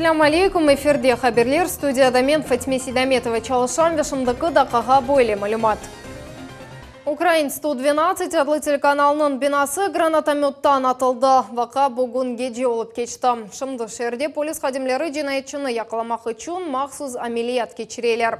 Esselâmu aleykum, efirde haberler, studiyada men Fatime Seydametova çalışam ve şimdiki daqqağa böyle malümat. Ukrain 112 adlı telekanalnıñ binası granatomöttan atıldı. Vaqia bugün gece olıp keçti. Şimdi şeerde polis hadimleri cinayetçini yaqalamaq içün mahsus ameliyat keçireler.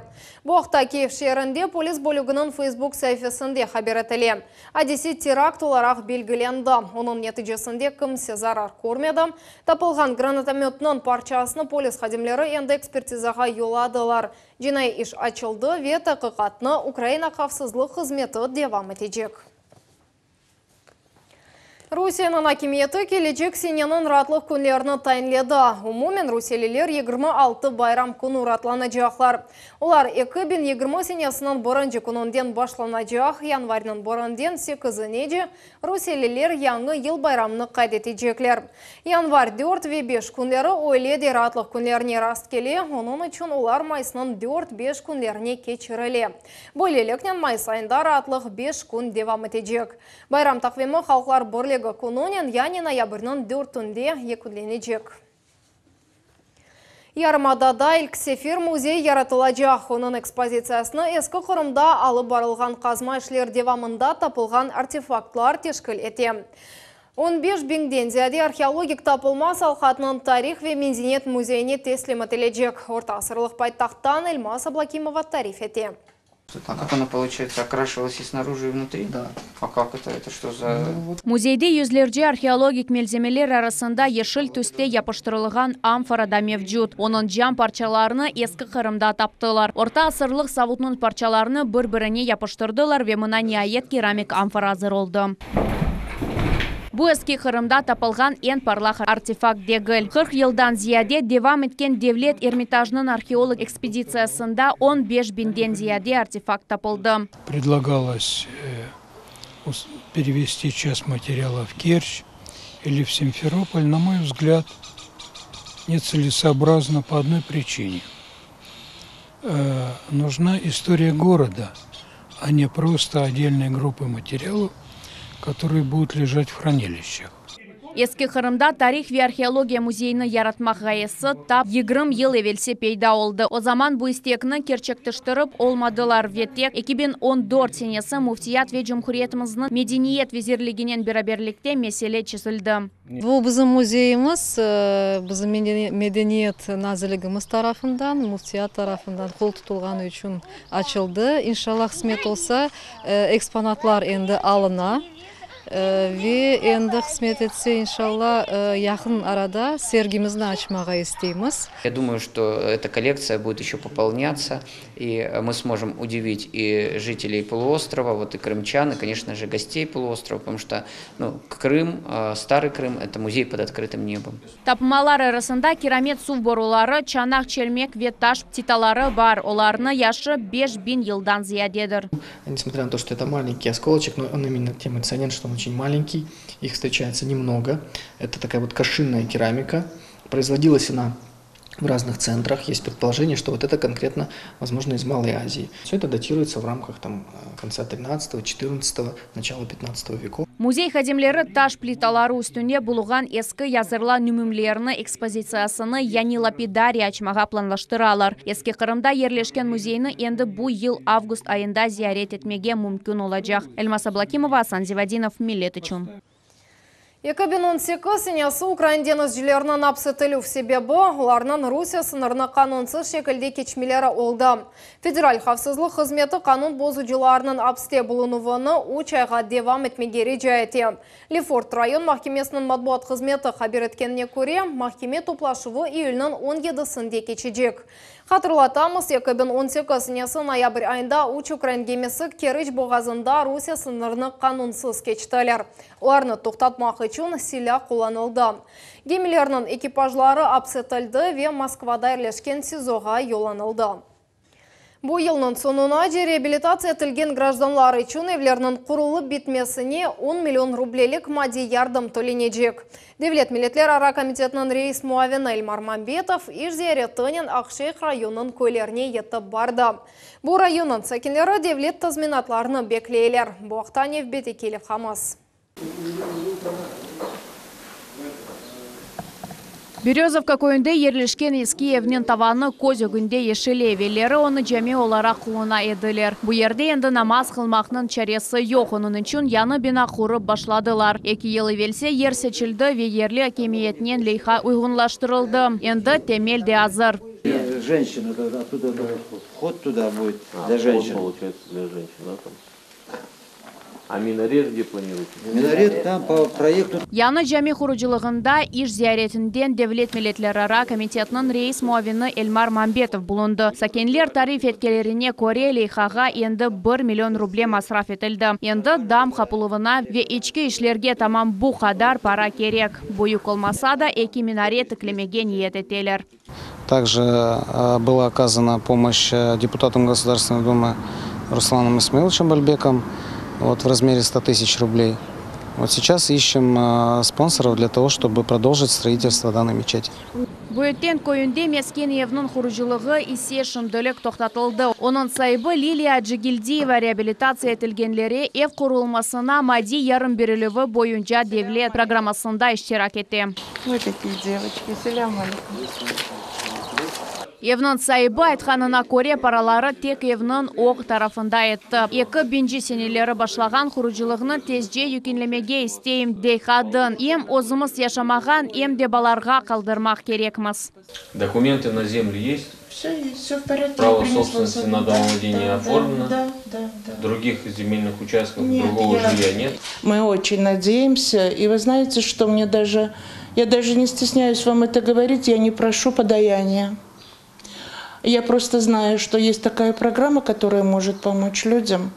Bu aqta Kiyev şeerinde polis bölüginiñ Facebook saifesinde haber etile. Adise terakt olaraq belgilendi. Onıñ neticesinde kimse zarar körmedi. Tapılğan granatomötniñ parçasını polis hadimleri endi ekspertizağa yolladılar. Cinaiy iş açıldı ve taqiqatnı Ukraina havfsızlıq hızmeti devam etecek. Rusiyeniñ akimiyeti kelecek seneniñ raatlıq künlerini tayinledi. Umumen rusiyeliler 26 bayram künü raatlanacaqlar. Olar 2020 senesiniñ birinci kününden başlanacaq, yanvarniñ birinden sekizinece rusiyeliler Yañı yıl bayramını qayd etecekler. Yanvar dört ve beş künleri öyle de raatlıq künlerine rast kele, onıñ içün olar mayısnıñ dört-beş künlerine keçirile. Böyleliknen, mayıs ayında raatlıq beş kün devam etecek. Bayram taqvimi Halqlar birligi kününen, yani noyabrniñ dörtünde yekünlenecek. Yarımadada ilk sefer müzey yaratılacaq. Onıñ ekspozitsiyasını Eski Qırımda alıp barılğan qazma işler devamında tapılğan artefaktlar teşkil ete. On beş biñden ziyade arheologik tapılma Salhatnıñ tarih ve medeniyet müzeyine teslim etilecek. Orta asırlıq paytahttan Elmaz Ablâkimova tarif ete. А как она, получается, окрашивалась и снаружи, и внутри? Да. А как это? Это что за... Ну, вот. Müzeyde yüzlerce arheologik malzemeler arasında yeşil tüste yapıştırılğan amfora da mevcut. Onıñ cam parçalarını Eski Qırımda taptılar. Orta asırlıq savutnıñ parçalarını bir-birine yapıştırdılar ve mına niayet keramik amfora azır oldı. Bu Eski Qırımda tapılğan eñ parlaq artefakt degil. 40 yıldan ziyade devam etken Devlet Ermitajnıñ arheolog ekspeditsiyasında 15 biñden ziyade artefakt tapıldı. Предлагалось перевести часть материала в Керчь или в Симферополь, на мой взгляд, нецелесообразно по одной причине. Нужна история города, а не просто отдельные группы материалов, которые будут лежать в хранилищах. Eski Qırımda tarih ve arheologiya müzeyini yaratmaq ğayesi tap 20 yıl evelsi peyda oldı. O zaman bu istekni kerçekleştirip olmadılar ve tek 2014 senesi Müftiyat ve Cumhuriyetimizniñ Medeniyet vezirliginen beraberlikte mesele çezildi. Bu bizim müzeyimiz, bizim Medeniyet nazirligimiz tarafından, Müftiyat tarafından qol tutulğanı içün açıldı. İnşallah, qısmet olsa, eksponatlar endi alına ve endi qısmet etse, inşallah, yaqın arada sergimizni açmağa isteymiz. Я думаю, что эта коллекция будет еще пополняться, и мы сможем удивить и жителей полуострова, вот и крымчан, и, конечно же, гостей полуострова, потому что, ну, Крым, старый Крым – это музей под открытым небом. Tapmalar arasında kiramet suv boruları, çanaq çelmek ve taş plitaları bar. Olarnıñ yaşı 5000 yıldan ziyadedir. Несмотря на то, что это маленький осколочек, но он именно тем и ценен, что он очень маленький, их встречается немного. Это такая вот кашинная керамика. Производилась она в разных центрах. Есть предположение, что вот это конкретно, возможно, из Малой Азии. Все это датируется в рамках там, конца 13 14 начала 15 веков. Müzey hadimleri taş plitaları üstünde bulunğan eski yazılar nümünelerini ekspozitsiyasını yani lapidariy açmağa planlaştıralar. Eski Qırımda yerleşken müzeyni endi bu yıl avgust ayında ziyaret etmege mümkün olacaq. Elmaz Ablâkimova, Asan Zivadinov, Millet içün. 2018 senesi ukrain deñizcileriniñ apis etilüv sebebi olarnıñ Rusiye sıñırını qanunsız şekilde keçmeleri oldı. Federal havfsızlıq hızmeti qanun bozucılarınıñ apiste bulunuvını 3 ayğa devam etmege rica ete. Lefort rayon mahkemesiniñ matbuat hızmeti haber etkenine köre, mahkeme toplaşuvı iyülniñ 17-sinde keçecek. Hatırlatamız, 2018 senesi noyabr ayında 3 ukrain gemisi Keriç boğazında Rusiye sıñırını qanunsız keçtiler. Olarnı toqtatmaq içün silâ qullanıldı. Gemilerniñ ekipajları apis etildi ve Moskvada yerleşken SİZOğa yollanıldı. Bu yılnıñ soñunace reabilitatsiya etilgen grajdanlar içün evlerniñ qurulıp bitmesine 10 million rublelik maddiy yardım tölenecek. Devlet milletlerara komitetiniñ reis muavini Elmar Mambetov iş ziyaretinen Aqşeyh rayonınıñ köylerine yetip bardı. Bu rayonnıñ sakinleri devlet tazminatlarını bekleyler. Bu aqta nevbetteki levhamız. Berözovka köyünde yerleşken eski evniñ tavanı köz ögünde yeşile. Evelleri onı cami olaraq qullana ediler. Bu yerde endi namaz qılmaqnıñ çaresi yoq, onıñ içün yañı bina qurıp başladılar. Eki yıl evelsi yer seçildi ve yerli akimiyetnen leyha uyğunlaştırıldı. Endi temel de azır. Женщина, оттуда вход туда будет для женщин. Получается, для женщин, да, там? А минарет где планируете? Минарет там по проекту. Yañı cami qurucılığında iş ziyaretinden Devlet milletlerara komitetiniñ reis muavini Elmar Mambetov bulundı. Sakinler tarif etkenlerine köre, leyhağa endi 1 million ruble masraf etildi. Endi dam qapaluvına ve içki işlerge tamam bu qadar para kerek. Büyük olmasa da, eki minare tiklemege niyet eteler. Также была оказана помощь депутатам Государственной Думы Русланом Исмаиловичем Бальбеком вот, в размере 100 тысяч рублей. Вот сейчас ищем спонсоров для того, чтобы продолжить строительство данной мечети. Büyütten köyünde mesken evniñ qurucılığı ise şimdilik toqtatıldı. Onıñ saibi Liliya Acıgeldiyeva reabilitatsiya etilgenlerge ev qurulmasına maddiy yardım berilüvi boyunca devlet programmasında iştirak ete. Ой, какие девочки. Selâm aleyküm. Evniñ saibi aytqanına köre paraları tek evniñ ög tarafında etti. 2000 seneleri başlağan qurucılığını tezce yekünlemege isteyim dey qadın. Em özümiz yaşamağan, em de balalarğa qaldırmaq kerekmiz. Документы на землю есть? Все есть, все в порядке. Право Я принесла собственности свой- на Да, домовладение да, оформлено? Да, да, да. Других земельных участков, Нет, другого я- жилья нет? Мы очень надеемся. И вы знаете, что мне даже... Я даже не стесняюсь вам это говорить, я не прошу подаяния. Я просто знаю, что есть такая программа, которая может помочь людям.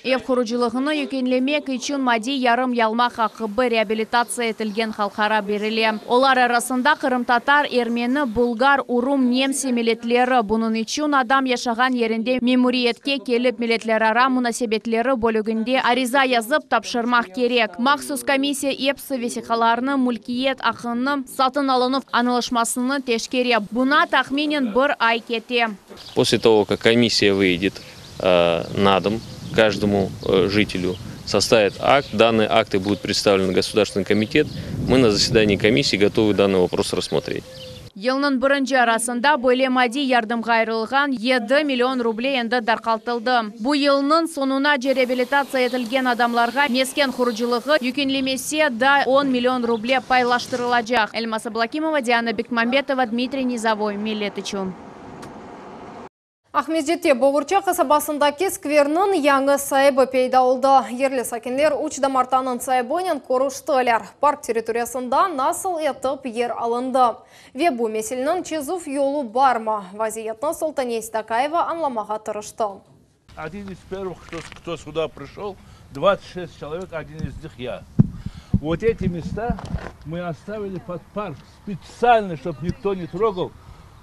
Ev qurucılığını yekünlemek içün maddiy yardım almaq aqqı reabilitatsiya etilgen halqqa berile. Olar arasında qırımtatar, ermeni, bulğar, urum, nemse milletleri. Bunıñ içün adam yaşağan yerinde memuriyetke kelip milletlerara munasebetleri bölüginde ariza yazıp tapşırmaq kerek. Mahsus komissiya episi vesiqalarnı mülkiyet aqqını satın alınuv añlaşmasını teşkere. Buña tahminen bir ay kete. После того, как комиссия выйдет на дом каждому жителю, составит акт, данные акты будут представлены в Государственный комитет, мы на заседании комиссии готовы данный вопрос рассмотреть. Yılnıñ birinci yarısında böyle maddiy yardımğa ayırılğan 7 million ruble endi darqatıldı. Bu yılnıñ soñunace reabilitatsiya etilgen adamlarğa mesken qurucılığı yekünlenmese daa 10 million ruble paylaştırılacaq. Elmasa Ablakimova, Diana Bekmambetova, Dmitriy Nizavoy. Millet içün. Aqmescitte Boğurça qasabasındaki skverniñ yañı saibi peyda oldı. Yerli sakinler üç damartanıñ saibinen körüştiler. Park territoriyasında nasıl etip yer alındı? Ve bu meseleniñ çezüv yolu barmı? Vaziyetni Sultaniye Stakayeva añlamağa tırıştı. Один из первых, кто сюда пришел, 26 человек, один из них я. Вот эти места мы оставили под парк специально, чтобы никто не трогал.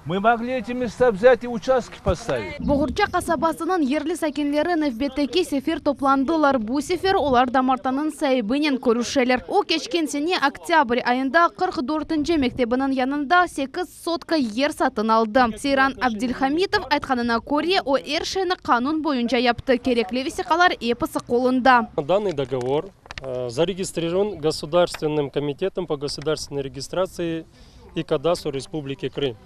Мы могли эти места взять и участки поставить. Boğurça qasabasınıñ yerli sakinleri nevbetteki sefer toplandılar. Bu sefer olar damartanıñ saibinen körüşeler. O keçken sene oktâbr ayında 44 mektebiniñ yanında 8 sotka yer satın aldı. Seyran Abdilhamitov aytqanına köre, o er şeyni qanun boyunca yaptı. Kerekli vesiqalar episi qolunda. Данный договор зарегистрирован Государственным комитетом по государственной регистрации и кадастру Республики Крым.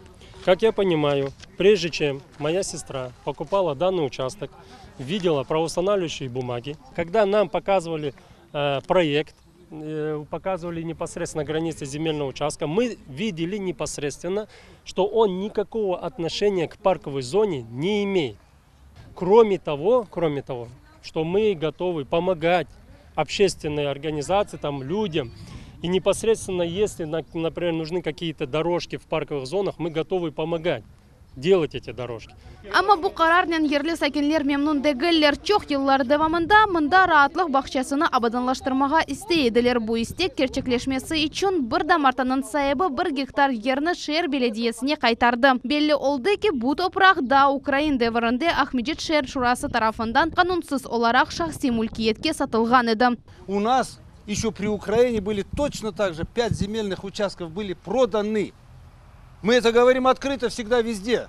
Как я понимаю, прежде чем моя сестра покупала данный участок, видела правоустанавливающие бумаги, когда нам показывали проект, показывали непосредственно границы земельного участка, мы видели непосредственно, что он никакого отношения к парковой зоне не имеет. Кроме того, что мы готовы помогать общественной организации, там, людям. И непосредственно, если, например, нужны какие-то дорожки в парковых зонах, мы готовы помогать делать эти дорожки. Amma bu qararnen yerli sakinler memnün degiller. Çoq yıllar devamında mında raatlıq bağçasını abadanlaştırmağa istey ediler. Bu istek kerçekleşmesi içün bir damartanıñ saibi bir gektar yerni şeer belediyesine qaytardı. Belli oldı ki, bu topraq daa ukrain devrinde Aqmescit şeer şurası tarafından qanunsız olaraq şahsiy mülkiyetke satılğan edi. У нас еще при Украине были точно так же пять земельных участков были проданы. Мы это говорим открыто всегда везде.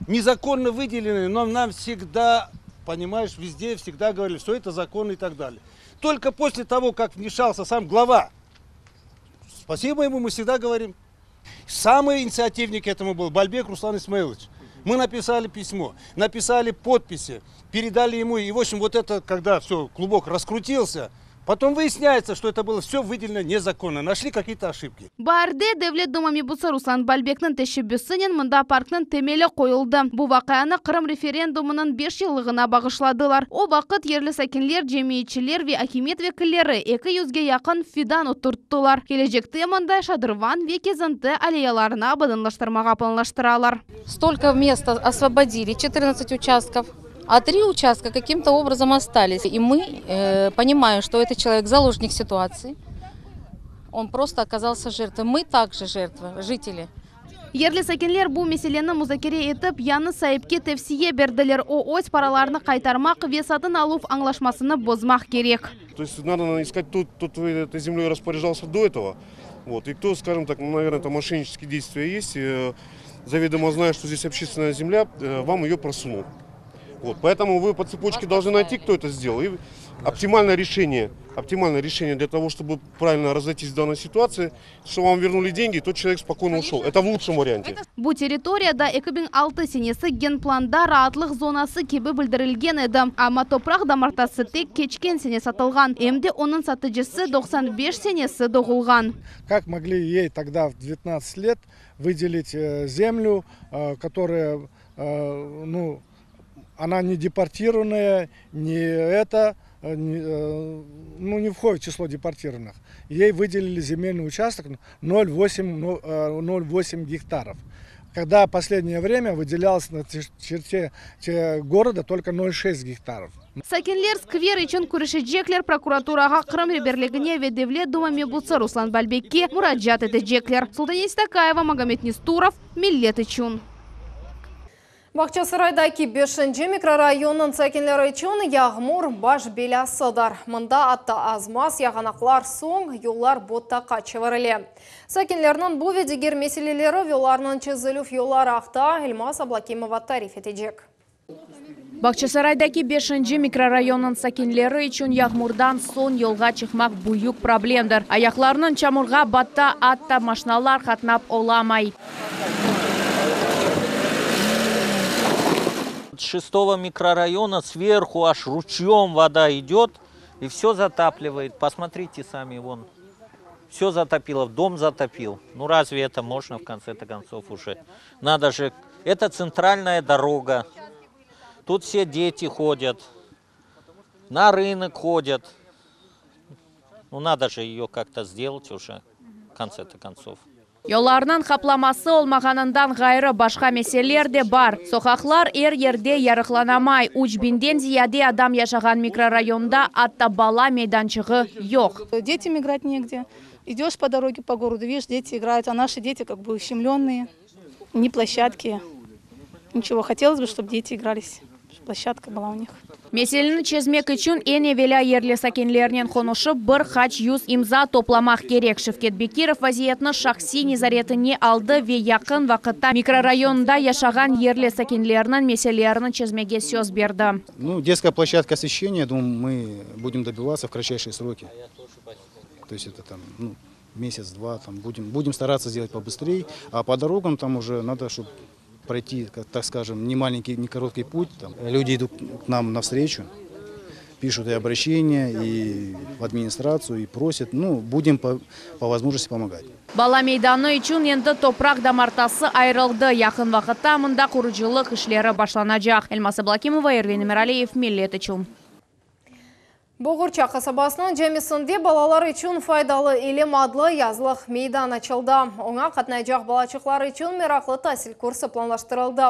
Незаконно выделены, но нам всегда, понимаешь, везде всегда говорили, что это законно и так далее. Только после того, как вмешался сам глава, спасибо ему, мы всегда говорим. Самый инициативник этому был Бальбек Руслан Исмаилович. Мы написали письмо, написали подписи, передали ему. И, в общем, вот это, когда все, клубок раскрутился, потом выясняется, что это было все выделено незаконно. Нашли какие-то ошибки. Baarde Devlet Duma mebusı Ruslan Balbekniñ teşebbüsinen mında parknıñ temeli qoyuldı. Bu vaqianı Qırım referendumınıñ beş yıllığına bağışladılar. O vaqıt yerli sakinler, cemiyetçiler ve akimiyet vekilleri eki yüzge yaqın fidan oturttılar. Kelecekte mında şadırvan ve kezinti alleyalarını abadanlaştırmağa planlaştıralar. Столько места освободили, 14 участков, а три участка каким-то образом остались. И мы э, понимаем, что этот человек заложник ситуации, он просто оказался жертвой. Мы также жертвы, жители. Yerli sakinler bu meseleni muzakere etip, yañı saipke tevsiye berdiler. O, öz paralarını qaytarmaq ve satın aluv añlaşmasını bozmaq kerek. То есть надо искать тот, кто этой землей распоряжался до этого. Вот. И кто, скажем так, ну, наверное, там мошеннические действия есть, э, заведомо зная, что здесь общественная земля, э, вам ее просунул. Вот. Поэтому вы по цепочке должны найти, кто это сделал. И оптимальное решение, оптимальное решение для того, чтобы правильно разойтись в данной ситуации, что вам вернули деньги, и тот человек спокойно ушел. Это в лучшем варианте. Bu territoriyada 2006 senesi genplanda raatlıq zonası kibi bildirilgen edi. Amma topraq damartısı tek keçken sene satılğan. Em de onıñ satıcısı 95 senesi doğulğan. Как могли ей тогда в 19 лет выделить э, землю, э, которая, э, ну, она не депортированная, не это, не, ну, не входит в число депортированных. Ей выделили земельный участок 0,8 0,8 гектаров. Когда последнее время выделялось на черте города только 0,6 гектаров. Sakinler skver içün küreşecekler prokuraturağa Qırım reberligine ve Devlet Duma mebusı Ruslan Balbekke muracaat etecekler. Sultaniye Stakayeva, Magomed Nesturov, Millet içün. Bağçasaraydaki 5 mikrorayonnıñ sakinleri içün yağmur baş belâsıdır. Mında atta az-maz yağanaqlar soñ yollar botaqqa çevirile. Sakinlerniñ bu ve diger meseleleri ve olarnıñ çezilüv yolları aqta Elmaz Ablakimova tarif etecek. Bağçasaraydaki 5 mikrorayonnıñ sakinleri içün yağmurdan soñ yolğa çıqmaq büyük problemdir. Ayaqlarıñ çamurğa bata, atta maşinalar qatnap olamay. С шестого микрорайона сверху аж ручьем вода идет и все затапливает. Посмотрите сами, вон. Все затопило, дом затопил. Ну разве это можно в конце-то концов уже? Надо же, это центральная дорога. Тут все дети ходят, на рынок ходят. Ну надо же ее как-то сделать уже, в конце-то концов. Yollarnıñ qaplaması olmağanından ğayrı başqa meseleler de bar. Soqaqlar er yerde yarıqlanamay. 3000-den ziyade adam yaşağan mikrorayonda atta bala meydançığı yoq. Детям играть негде. Идешь по дороге по городу, видишь, дети играют, а наши дети как бы ущемленные. Ни площадки, ничего. Хотелось бы, чтобы дети игрались, чтобы площадка была у них. Meseleni çezmek içün eñ evelâ yerli sakinlernen qonuşıp bir qaç yüz imza toplamaq kerek. Şevket Bekirov vaziyetni şahsiy nezaretine aldı ve yaqın vaqıtta mikrorayonda yaşağan yerli sakinlerniñ meselelerini çezmege söz berdi. Ну, детская площадка освещения, я думаю, мы будем добиваться в кратчайшие сроки. То есть это там, ну, месяц-два, там будем, будем стараться сделать побыстрее. А по дорогам там уже надо, чтобы пройти, как- так скажем, не маленький, не короткий путь. Там. Люди идут к нам навстречу, пишут и обращения, и в администрацию, и просят. Ну, будем по, по возможности помогать. Bala meydanı içün endi topraq damartısı ayırıldı. Yaqın vaqıtta mında qurucılıq işleri başlanacaq. Elmaz Ablakimova, Ervin Emiraliyev, Millet içün. Boğurça qasabasınıñ camisinde balalar içün faydalı ilim adlı yazlıq meydan açıldı. Oña qatnaycaq balaçıqlar içün meraqlı tasil kursı planlaştırıldı.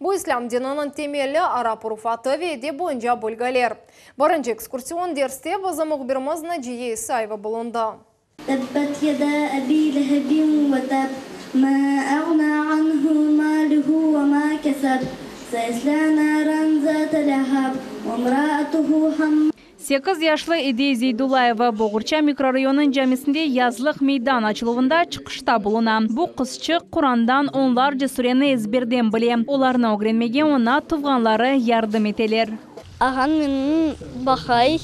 Bu islâm dininiñ temeli arap urufatı ve edep boyunca bilgiler. Birinci ekskursion derste bizim mühbirimiz Naciye İsayeva bulundı. تبت يدا أبي لهب وتب ما أغنى عنه ماله وما كسب سيصلى نارا ذات لهب وامرأته حم 8 yaşlı Ediye Zeydulayeva Boğurça mikrorayonınıñ camisinde yazlıq meydan açıluvında çıqışta buluna. Bu qızçıq Qurandan onlarca sureni ezberden bile. Olarnı ögrenmege oña tuvğanları yardım eteler. Ağam meni baqay,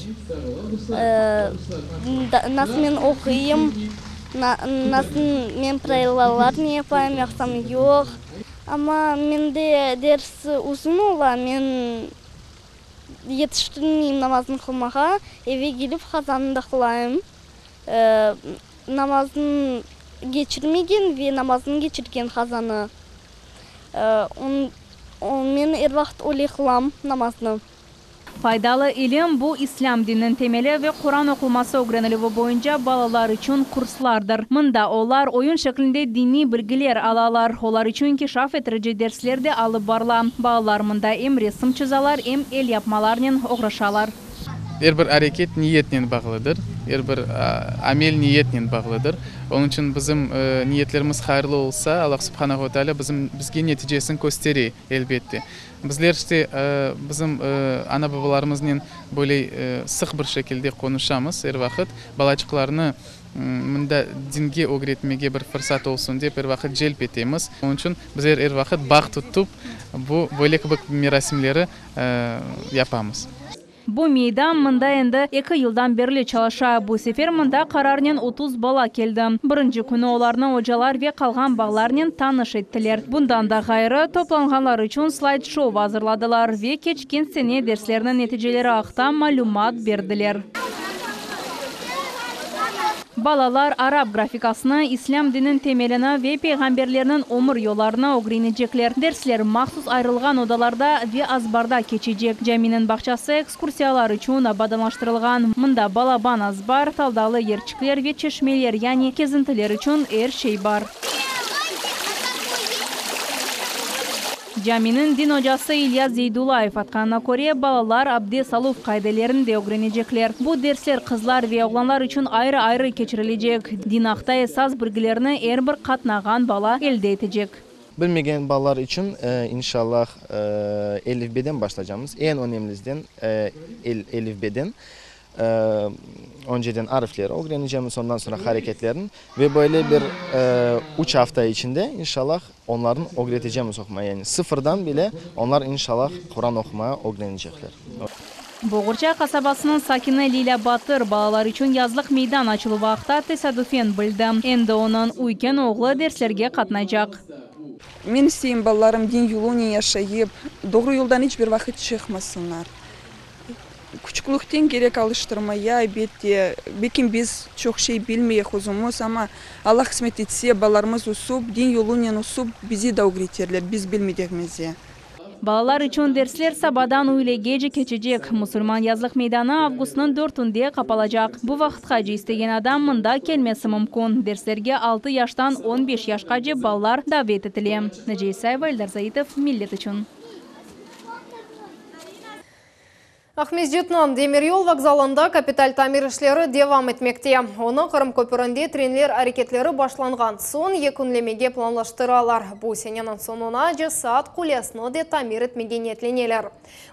nasıl men oquyım. Nasıl men pravılalarnı yapayım, yoqsam yoq. Amma mende ders uzun ola, men yetiştirmeyim namaznı qılmağa, eve kelip qazanı da qılayım. Namaznı keçirmegen ve namaznı keçirgen qazanı. Men er vaqıt öyle qılam namaznı. Faydalı ilim, bu İslâm dininiñ temeli ve Quran oqulması ögrenilüvi boyunca balalar içün kurslardır. Mında olar oyun şeklinde diniy bilgiler alalar, olar içün inkişaf ettirici dersler de alıp barıla. Balalar mında em resim çızalar, em elyapmalarnen oğraşalar. Er bir areket niyetnen bağlıdır, er bir amel niyetnen bağlıdır. Onıñ içün bizim niyetlerimiz hayırlı olsa, Allah subhanahu ve teala bizim bizge neticesini köstere, elbette. Bizler işte bizim ana-babalarımıznen böyle sıq bir şekilde qonuşamız er vaqıt. Balaçıqlarnı mında dinge ögretmege bir fırsat olsun dep er vaqıt celp etemiz. Onıñ içün bizler er vaqıt bağ tutup, bu böyle kibi merasimleri yapamız. Bu meydan mında endi eki yıldan berli çalışa. Bu sefer mında qararnen 30 bala keldi. Birinci künü olarnı ocalar ve qalğan balalarnen tanış ettiler. Bundan da ğayrı, toplanğanlar içün slayd-şou azırladılar ve keçken sene dersleriniñ neticeleri aqta malümat berdiler. Balalar arap grafikasını, islâm dininiñ temelini ve peyğamberlerniñ ömür yollarını ögrenecekler. Dersler mahsus ayırılğan odalarda ve azbarda keçecek. Caminiñ bağçası ekskursiyalar içün abadanlaştırılğan. Mında balaban azbar, taldalı yerçikler ve çeşmeler, yani kezintiler içün er şey bar. Caminiñ din ocası İlyas Zeydullayev aytqanına köre, balalar abdest aluv qaidelerini de ögrenecekler. Bu dersler qızlar ve oğlanlar içün ayrı-ayrı keçirilecek. Din aqta esas bilgilerni er bir qatnağan bala elde etecek. Bilmegen balalar içün, inşallah, elifbeden başlaycamız. Eñ önemlisinden elifbeden. Önceden arifleri ögrenecemiz, ondan soñra hareketlerini ve böyle bir üç afta içinde, inşallah, onlarnı ögretecemiz oqumaya. Yani sıfırdan bile onlar, inşallah, Quran oqumaya ögrenecekler. Boğurça qasabasınıñ sakini Lilâ Batır balalar içün yazlıq meydan açıluvı aqta tesadüfen bildi. Endi onıñ üyken oğlu derslerge qatnaycaq. Men isteyim balalarım din yolunen yaşayıp, doğru yoldan iç bir vaqıt çıqmasınlar. Küçüklikten kerek alıştırmaya, elbette, belkim biz çoq şey bilmeyik özümiz, amma Alla qısmet etse, balalarımız ösüp, din yolunen ösüp, bizi de ögreterler, biz bilmediğimizi. Balalar içün dersler sabadan üylegece keçecek. Musulman yazlıq meydanı avgustnıñ dörtünde qapalacaq. Bu vaqıtqace istegen adam mında kelmesi mümkün. Derslerge altı yaştan on beş yaşqace balalar davet etile. Naciye İsayeva, Eldar Zaitov, Millet içün. Aqmescitniñ demiryol vokzalında kapital tamir işleri devam etmekte. Onı Qırım köpürinde trenler areketleri başlanğan soñ yekünlemege planlaştıralar. Bu seneniñ soñunace saat qulesini de tamir etmege niyetleneler.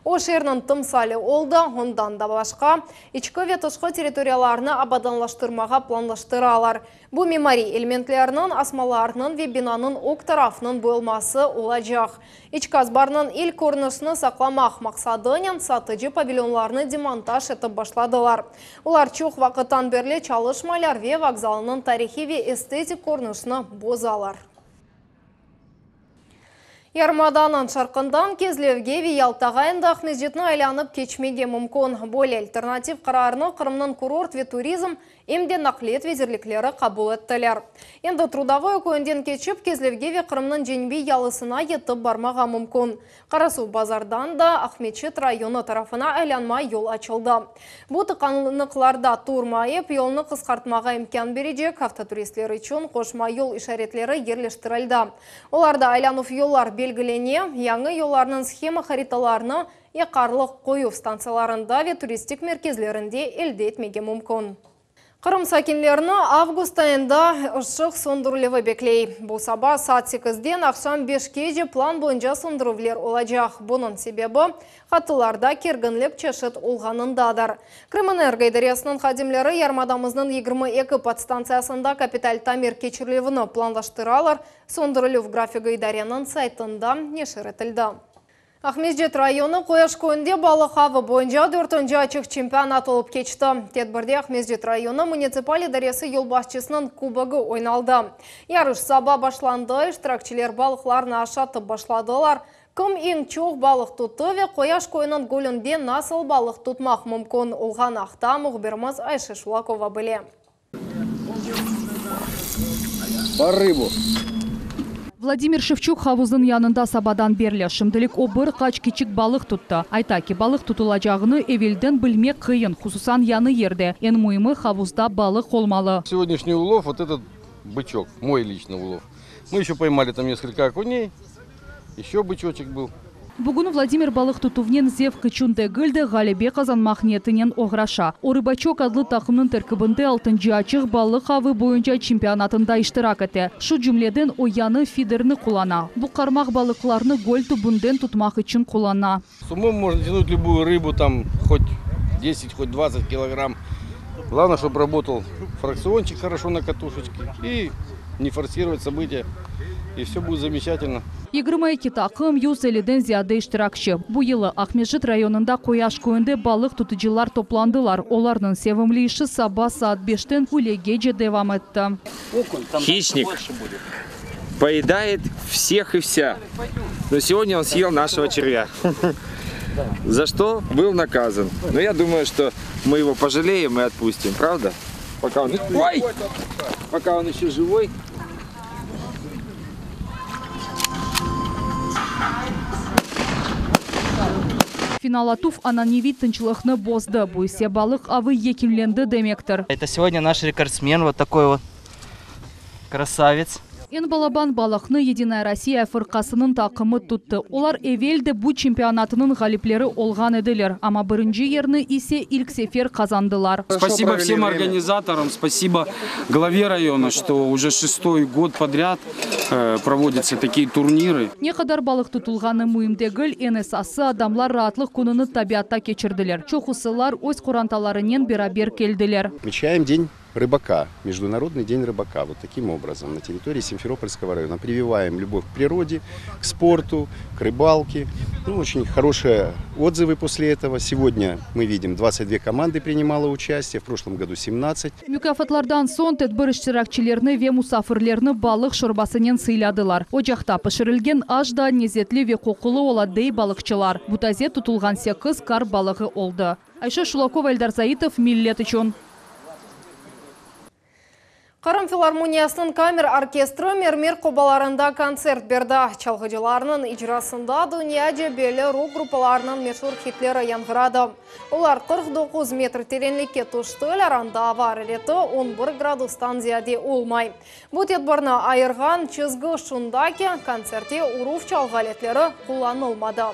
O, şeerniñ tımsali oldı, ondan da başqa, içki ve tışqı territoriyalarnı abadanlaştırmağa planlaştıralar. Bu mimariy elementlerniñ, asmalarnıñ ve binanıñ ög tarafınıñ boyalması olacaq. İçki azbarnıñ ilk körünişini saqlamaq maqsadınen satıcı pavilyonlarnı demontaj etip başladılar. Olar çoq vaqıttan berli çalışmaylar ve vokzalnıñ tarihiy ve estetik körünişini bozalar. Yarımadanıñ şarqından Kezlevge ve Yaltağa endi Aqmescitni aylanıp keçmege mümkün. Böyle alternativ qararnı Qırımnıñ kurort ve turizm, em de naqliyet vezirlikleri qabul ettiler. Endi Trudovoye köyünden keçip, Kezlevge ve Qırımnıñ cenübiy yalısına yetip barmağa mümkün. Qarasuvbazardan da Aqmeçit rayonı tarafına aylanma yol açıldı. Bu tıqanlıqlarda turmayıp, yolnı qısqartmağa imkân berecek avtoturistler içün qoşma yol işaretleri yerleştirildi. Olarda aylanuv yollar belgilene, yañı yollarnıñ shema haritalarını yaqarlıq qoyuv stantsiyalarında ve turistik merkezlerinde elde etmege mümkün. Qırım sakinlerini avgust ayında ışıq söndürilüvi bekley. Bu saba saat sekizden aqşam beşkece plan boyunca söndürüvler olacaq. Bunıñ sebebi, hatılarda kerginlik çeşit olğanındadır. Krımenergo idaresiniñ hadimleri yarımadamıznıñ 22 podstantsiyasında kapital tamir keçirilüvini planlaştıralar, söndürilüv grafigi idareniñ saytında neşir etildi. Aqmescit rayonı Qoyaş köyünde balıq avı boyunca dörtünci açıq çempionat olıp keçti. Tedbirde Aqmescit rayonı munitsipal idaresi yolbaşçısınıñ kubogı oynaldı. Yarış saba başlandı, iştirakçiler balıqlarnı aşatıp başladılar. Kim eñ çoq balıq tuttı ve Qoyaş köyüniñ gölünde nasıl balıq tutmaq mümkün olğanı aqta mühbirimiz Ayşe Şulakova bile. Bar rıbu. Vladimir Şevçuk havuznıñ yanında sabadan berli. Şimdilik o bir qaç kiçik balıq tuttı. Ayta ki, balıq tutulacağını evelden bilmek qıyın, hususan yañı yerde. Eñ müimi, havuzda balıq olmalı. Сегодняшний улов, вот этот бычок, мой личный улов. Мы еще поймали там несколько окуней, еще бычочек был. Bugün Vladimir balıq tutuvnen zevq içün degil de, ğalebe qazanmaq niyetinen oğraşa. O, Rıbaçok adlı taqımnıñ terkibinde altıncı açıq balıq avı boyunca çempionatında iştirak ete. Şu cümleden, o, yañı fiderni qullana. Bu qarmaq balıqlarnı göl tübünden tutmaq içün qullana. С умом можно тянуть любую рыбу, там, хоть 10, хоть 20 килограмм. Главное, чтобы работал фракциончик хорошо на катушечке и не форсировать события. И все будет замечательно. 22 taqım, 150-den ziyade iştirakçi. Bu yılı Aqmescit rayonında Qoyaş köyünde balıq tutıcılar toplandılar. Olarnıñ sevimli işi saba saat beşten üylegece devam etti. Хищник поедает всех и вся. Но сегодня он съел нашего червя. За что был наказан. Но я думаю, что мы его пожалеем и отпустим, правда? Пока он... Ой! Пока он еще живой. Final atuv ananeviy tınçlıqnı bozdı, bu ise balıq avı yekünlendi demektir. Это сегодня наш рекордсмен, вот такой вот красавец. Eñ balaban balıqnı Yedinaya Rossiya fırqasınıñ taqımı tuttı. Olar evel de bu çempionatınıñ ğalipleri olğan ediler, amma birinci yerni ise ilk sefer qazandılar. Спасибо всем организаторам, спасибо главе района, что уже шестой год подряд проводятся такие турниры. Ne qadar balıq tutulğanı müim degil, eñ esası, adamlar raatlıq kününi tabiatta keçirdiler. Çoqusılar öz qorantalarınen beraber keldiler. Отмечаем День рыбака, Международный день рыбака. Вот таким образом на территории Симферопольского района прививаем любовь к природе, к спорту, к рыбалке. Ну, очень хорошие отзывы после этого. Сегодня мы видим, 22 команды принимало участие, в прошлом году 17. Mukâfatlardan soñ tedbir iştirakçilerini ve musafirlerni balıq şorbasınen sıyladılar. Ocaqta pişirilgen aş da lezetli ve qoqulı ola, dey balıqçılar. Bu taze tutulğan sekiz karp balığı oldı. Ayşe Şulakova, Eldar Zaitov, Millet içün. Qırım filarmoniyasınıñ kamer orkestri mermer qobalarında kontsert berdi. Çalğıcılarnıñ icrasında dünyaca belli rok gruppalarınıñ meşur hitleri yañğıradı. Olar 49 metr terenlikke tüştiler, anda ava arareti on bir gradustan ziyade olmay. Bu tedbirni ayırğan çizgi şunda ki, kontsertte uruv çalğı aletleri qullanılmadı.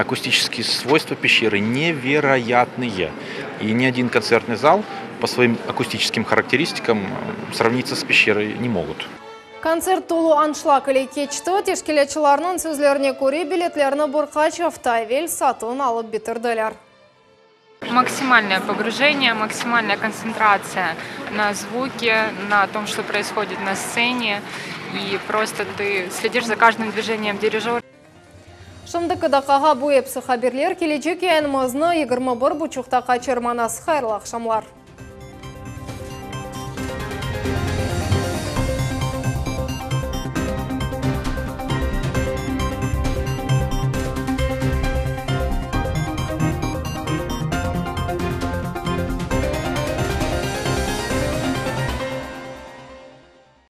Акустические свойства пещеры невероятные. И ни один концертный зал по своим акустическим характеристикам сравниться с пещерой не могут. Kontsert tolu anşlag ile keçti. Teşkilâtçılarnıñ sözlerine köre, biletlerni bir qaç afta evel satın alıp bitirdiler. Максимальное погружение, максимальная концентрация на звуке, на том, что происходит на сцене. И просто ты следишь за каждым движением дирижера. Şimdiki daqqağa bu episi haberler. Kelecek yayınımıznı 21 buçuqta qaçırmañız. Hayırlı aqşamlar.